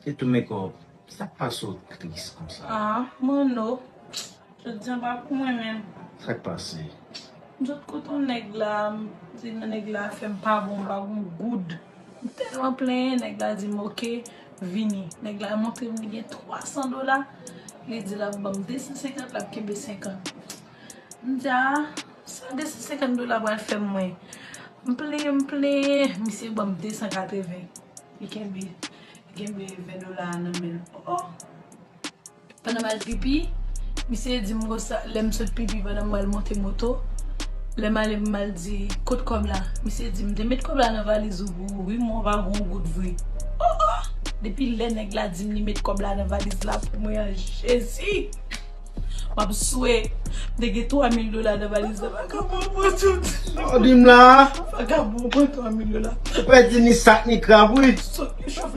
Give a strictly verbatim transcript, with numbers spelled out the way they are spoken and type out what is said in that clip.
E tou men kò, sa k pase w tris konsa? Ah, Manno. Jodi an pa pou mwen menm. Sa k pase? M sot kote yon nèg la, m di nan nèg la fè m pa bon, m pa gon goud. M tèlman plenyen, nèg la di m oke, vini. Nèg la montre m li gen twa san dola. Li di l ap ban m de san senkant, l ap kenbe senkant. M di a, sa de san senkant dola pral fè m mwen? M plenyen, m plenyen, misye ban m de san katreven. Li kenbe, li kenbe ven dola a nan men l. Oh! Pandan m al pipi, misye di m konsa, lè m sot pipi pandan m pral monte moto, lè m ale m al di, kot kòb la? Misye di m, te met kòb la nan valiz ou pou ou wi, men w pa gon goud vre. Oh, oh! Depi lè nèg la di m li met kòb la nan valiz la pou mwen an, Jezi! M ap swe. M te gen twa mil dola nan valiz la, vagabon pran tout. Sa w di m la? Vagabon pran twa mil dola. Ou pèdi ni sak ni krab wi. Sot li chofè.